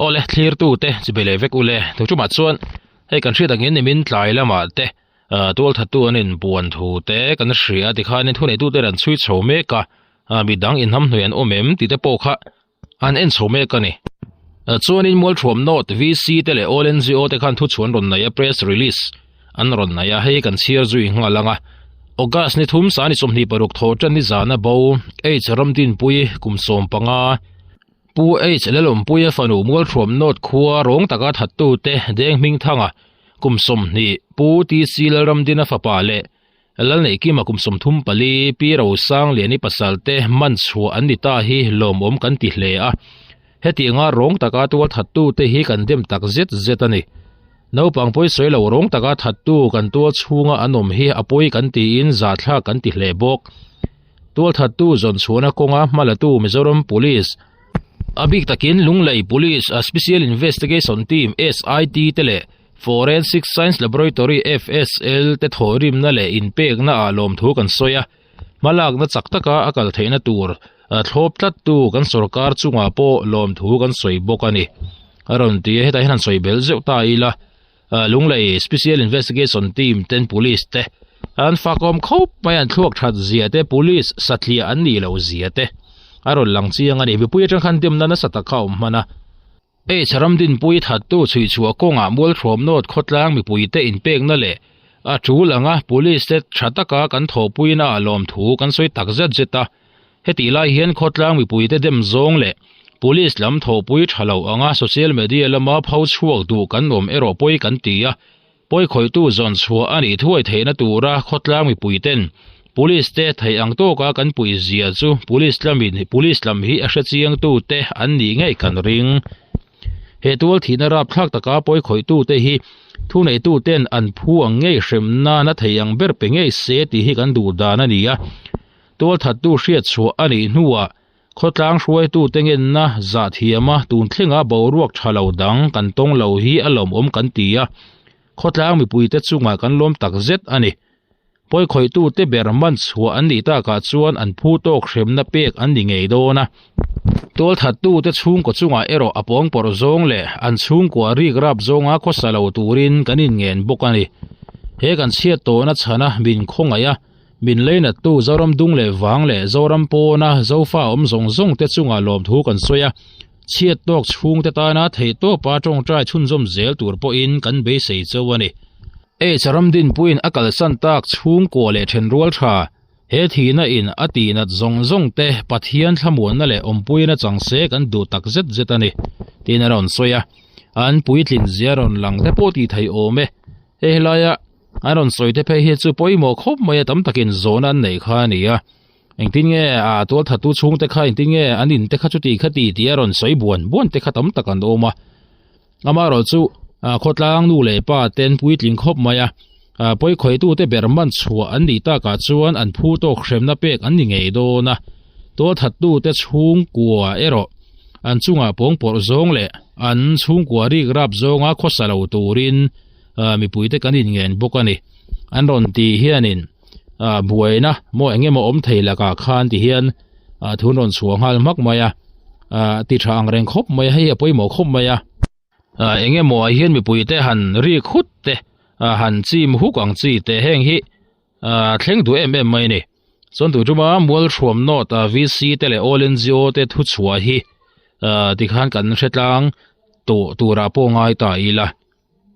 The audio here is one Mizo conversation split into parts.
Awle thlirtu te chi be leh vek ule thu tumah chuan hei kan hriat angin nimin tlai lamah te ah tual thattu an inbuan thu te kan hria tikhanin thuneitu ten an chhui chho mek a ah midang inhnamhnawih an awm em tih te pawh kha an en chho mek a ni. Chuanin Mualthuam North VC te leh All NGO te khan thuchhuan rawn nei a, press release an rawn nei a, hei kan chhiar zui nghal ang a. August ni thum sani 26 thawh tan ni zana bo H Ramdinpui kum 15, Pu H Lalawmpuia fanu Mualthuam North khua rawng taka thattute Deng Hmingthanga kum 20, Pu TC Lalramdina fapa leh Lalneihkima kum 34, Pi Rosangliani pasal te man chhuah an ni ta hi lawmawm kan ti hle a. Hetianga rawng taka tual thattu te hi kan dem tak zet zet a ni. Naupang pawisawi lo rawng taka thattu kan tual chhunga an awm hi a pawi kan tiin zahthlak kan ti hle bawk. Tual thattu zawn chhuahna kawnga hmalatu Mizoram Police, a bik takin Lunglei Police Special Investigation Team, SIT, te leh Forensic Science Laboratory, FSL, te thawhrimna leh inpekna ah lawmthu kan sawi a, hmalakna chak taka a kal theihna tur thlawp tlattu kan sorkar chungah pawh lawmthu kan sawi bawk a ni. A rawn ti a, hetah hian han sawi belh zeuh ta ila, Lunglei Special Investigation Team ten Police te an fakawm khawp mai, an thluak that zia te, Police satliah an nih loh zia te a rawn lang chiang a ni. Mipui atang khan demna nasa tak kha a awm hman a. H Ramdinpui thattu chhuihchhuah kawngah Mualhrawm North khawtlang mipuite inpekna leh a tul anga Police te tha taka kan thawhpuina ah lawmthu kan sawi tak zet zet a. Hetih lai hian khawtlang mipuite dem zawng leh Police lam thawhpui tha lo anga social media lama pho chhuak duh kan awm erawh pawi kan ti a. Pawikhawihtu zawn chhuah a nih thuai theihna tura khawtlang mipuiten Police te theih ang tawka kan puih zia chu Police lamin Police lam hi a hrechiangtu te an nih ngei kan ring. He tual thihna rapthlak taka pawikhawihtu te hi thuneitu ten an phu ang ngei hremna na thei ang ber pe ngei se tih hi kan duh dan a ni a. Tualthattu hriat chhuah a nih hnuah Khawtlang hruaitute ngenna zah thiama tun thlenga boruak tha lo dang kan tawng lo hi a lawmawm kan ti a, khawtlang mipuite chungah kan lawm tak zet a ni. Pawikhawihtute ber man chhuah an nih takah chuan an phu tawk hremna pek an ni ngei dawn a. Tualthattute chhungkaw chungah erawh a pawngpawrh zawng leh an chhungkua rik rap zawnga khawsa lo turin kan inngen bawk a ni. He kan chhiat tawhna chhana min khawngaih a, Min leinattu Zoram dung leh vang leh Zoram pawna Zofa awm zawng zawng te chungah lawmthu kan sawi a, chhiat tawk chhungte tana theihtawpa tawngtai chhunzawm zel tur pawhin kan beisei chauh a ni. H Ramdinpuiin a kalsan tak chhungkua leh thenrual tha, he thihna in a tihnat zawng zawng te Pathian thlamuanna leh awmpuina chang se kan duh tak zet zet a ni, tiin a rawn sawi a. An puitlin zia rawn lang te pawh tih theih awm e. Hei helaia An rawn sawi te phei hi chu pawimawh khawp mai a, tam takin zawhna an neih kha a ni a. Engtin nge a tualthattu chhungte kha engtin nge an in te kha chuti kha ti tih a rawn sawi buan buan te kha tam tak an awm a. Amaherawh chu khawtlang nu leh pa ten puitling khawp mai a, pawikhawitute ber man chhuah an nih takah chuan an phu tawk hremna pek an ni ngei dawn a. Tualthattute chhungkua erawh an chungah pawngpawrh zawng leh an chhungkua rik rap zawnga khawsa lo turin Mipuite kan inngen bawk a ni. An rawn tih hianin buaina maw eng emaw awm thei lakah khan ti hian thu an rawn chhuah nghal hmak mai a, ti tha ang reng khawp mai a, hei a pawimawh khawp mai a. Eng emaw ah hian mipuite han rik hut te, han chim huk ang chi te heng hi thleng duh em em mai a ni. Chuan tun tuma Mualhruam North VC te leh All NGO te thuchhuah hi tikhan kan hretlang tawh turah pawh ngai ta ila.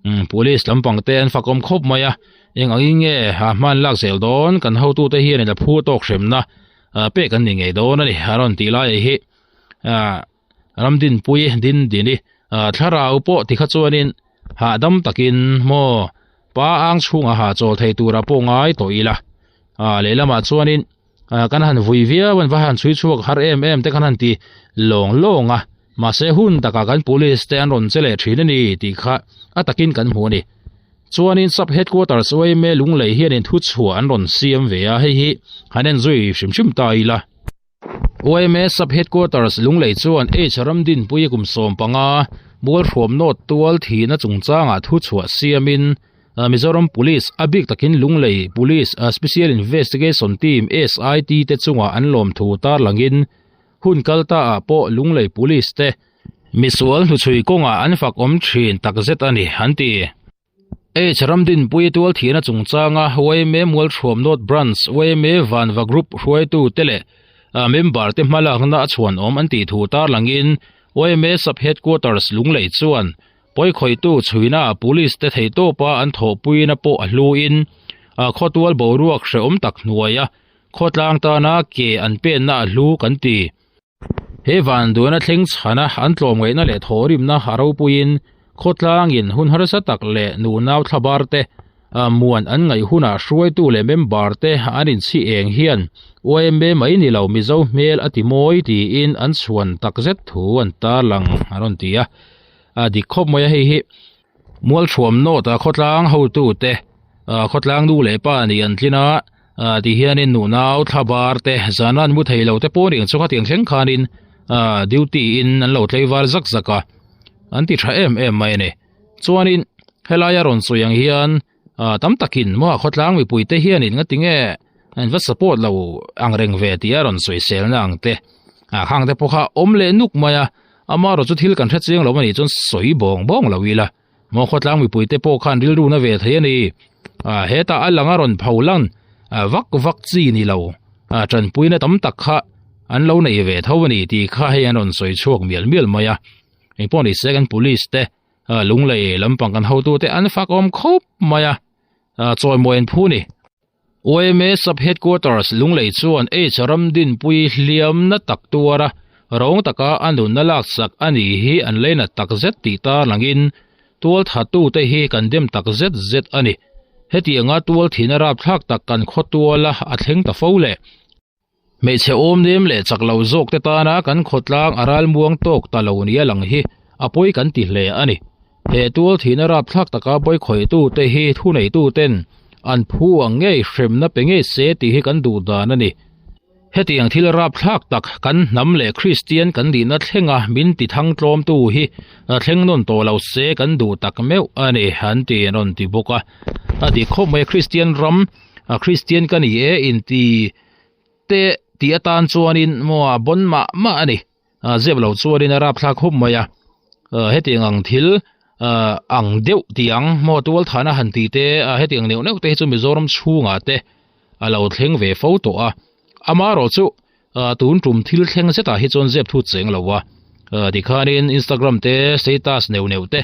Umm police lampang te an fakawm khawp mai a, eng angin nge a hman lak zel dawn kan hotute hian in a phu tawk hremna pek an ni ngei dawn a ni a rawn tih lai hi ah Ramdinpui Dindini thlarau pawh tikha chuanin hahdam takin maw pa ang chhungah ha chawl thei tura pawh ngai tawh ila ah lehlamah chuanin kan han vui viau an va han chhui chhuak har em em te khan han ti lawng lawng a mahse hun takah kan police te an rawn che leh thin a ni tih kha a takin kan hmu a ni chuanin sub headquarters yma lunglei hianin thu chhuah an rawn siam ve a hei hi han en zui hrim hrim ta ila yma sub headquarters lunglei chuan H Ramdinpui kum 15 Mualhruam North tual thihna chungchangah thu chhuah siamin Mizoram Police, a bik takin Lunglei Police Special Investigation Team, SIT, te chungah an lawmthu tarlangin hun kal ta ah pawh Lunglei Police te Misual hnuchhui kawngah an fak awm thin takzet a ni, an ti. H Ramdinpui tualthihna chungchanga yma Mualthuam North Branch yma Vanva Group hruaitute leh member te hmalakna a chhuanawm an tih thu tarlangin yma Sub Headquarters Lunglei chuan Pawikhawihtu chhuina Police te theihtawpa an thawhpuina pawh a hluin khawtual boruak hrehawm tak hnuaia khawtlang tana ke an penna a hlu kan ti. He vanduaina thleng chhana an tlawmngaihna leh thawhrimna a ropuiin khawtlangin hun harsa tak leh nunau thlabar te muan an ngaih hunah hruaitu leh member te an inchhi eng hian yma mai ni lo Mizo hmel a ti mawi tiin an chhuan takzet thu an tarlang a rawn ti a. A dik khawp mai a hei hi Mualthuam North a khawtlang hotute khawtlang nu leh pa nih an tlin a. Ah ti hianin nunau thlabar te zana an mu thei lo te pawh eng chu khatiang thleng khanin ah duty in an lo tlei var zak zak a an ti tha em em mai a ni chuanin helaia rawn sawi ang hian ah tam takin maw khawtlang mipui te hianin nga tinge an va support lo ang reng ve tih a rawn sawi selna ang te ah khang te pawh kha awm leh nuk mai a amaherawhchu thil kan hre chiang lo a nih chuan sawi bawng bawng lo ila. Maw khawtlang mipuite pawh khan rilru na ve thei a ni. Ah hetah a lang a rawn pho lan vak vak chi ni lo. Ah tanpuina tam tak kha an lo nei ve tho a ni tih kha hei an rawn sawi chhuak mial mial mai a. Engpawh ni se kan police te lunglei lampang kan hotute an fak awm khawp mai a. Ah chawimawi an phu ni. Yma Sub Headquarters Lunglei chuan H Ramdinpui hliamna tak tuara rawng taka a nunna laksak a nih hi an leinat tak zet tih tarlangin tualthattute hi kan dem tak zet zet a ni. Hetianga tualthihna rapthlak tak kan khawtuala a thleng ta fo le. Hmeichhe awm nem leh chak lo zawk te tana kan khawtlang a ralmuang tawk ta lo nia lang hi a pawi kan ti hle a ni. He tual thihna rapthlak taka pawi khawihtu te hi thuneitu ten an phu ang ngei hremna pe ngei se tih hi kan duh dan a ni. Hetiang thil rapthlak tak kan hnam leh Kristian kan nihna thlenga min ti thang tlawmtu hi thleng nawn tawh lo se kan duh tak meuh a ni an ti an rawn ti bawk a. A dik khawp mai Kristian ram a Kristian ka ni e inti te tih atan chuanin maw a bawn mah mah a ni a zep lo chuanin a rapthlak khawp mai a hetiang ang thil ang deuh tih ang maw tual thana han tih te hetiang neuh neuh te hi chu Mizoram chhungah te a lo thleng ve fo tawh a amaherawh chu tun tum thil thleng zetah hi chuan zep thut cheng lo a tikhanin Instagram te status neuh neuh te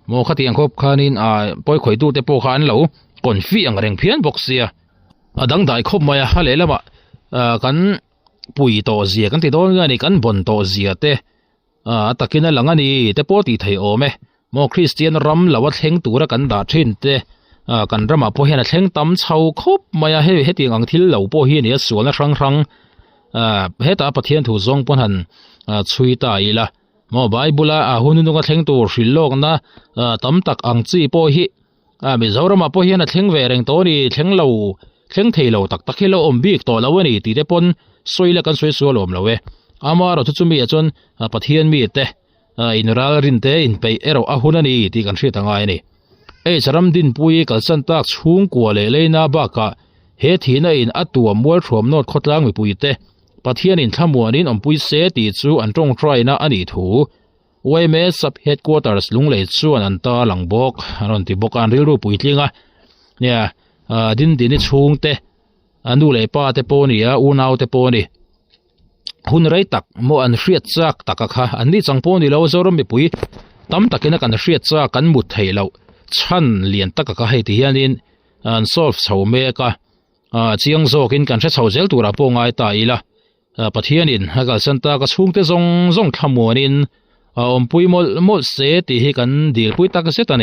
maw khatiang khawp khanin pawi khawihtu te pawh kha an lo confi ang reng phian bawk sia a dangdai khawp mai a a lehlamah kan pui tawh zia kan ti dawn nge ni kan bawn tawh zia te a takin a lang a ni te pawh tih theih awm e maw Kristian ram lo a thleng tura kan dah thin te kan ramah pawh hian a thleng tam chho khawp mai a hei hetiang ang thil lo pawh hi a ni a sualna hrang hrang hetah Pathian thu zawng pawn han chhui ta ila maw Bible a hun hnung a thleng tur hrilh lawkna tam tak ang chi pawh hi A Mizoramah pawh hian a thleng ve reng tawh a ni, thleng lo, thleng thei lo tak tak hi lo awm bik tawh lo a ni tih te pawn sawi la kan sawi sual awm lo e. Amaherawhchu chu mi ah chuan Pathian mi te in ralrin te inpeih erawh a hun a ni tih kan hriat a ngai a ni. H Ramdinpui kalsan tak chhungkua leh leina bakah he thihna in a tuam Mualthuam North khawtlang mipui te Pathian in thlamuanin awmpui se tih chu an tawngtaina a nih thu Yma Sub Headquarters Lunglei chuan an ta lang bawk an rawn ti bawk a, an rilru puitling a, nia Dindini chhungte a nu leh pa te pawh a ni a, unau te pawh a ni. Hun rei tak maw an hriat chak tak a kha, an ni chang pawh a ni lo, Zoram mipui tam takin a kan hriat chak kan mut theih loh chhan lian tak a kha hei ti hianin an solve chho mek a, chiang zawkin kan hre chho zel turah pawh ngai ta ila. Pathianin a kalsan tak a chhungte zawng zawng thlamuanin a awmpui mawlh mawlh se tih hi kan dilpui tak zet a ni.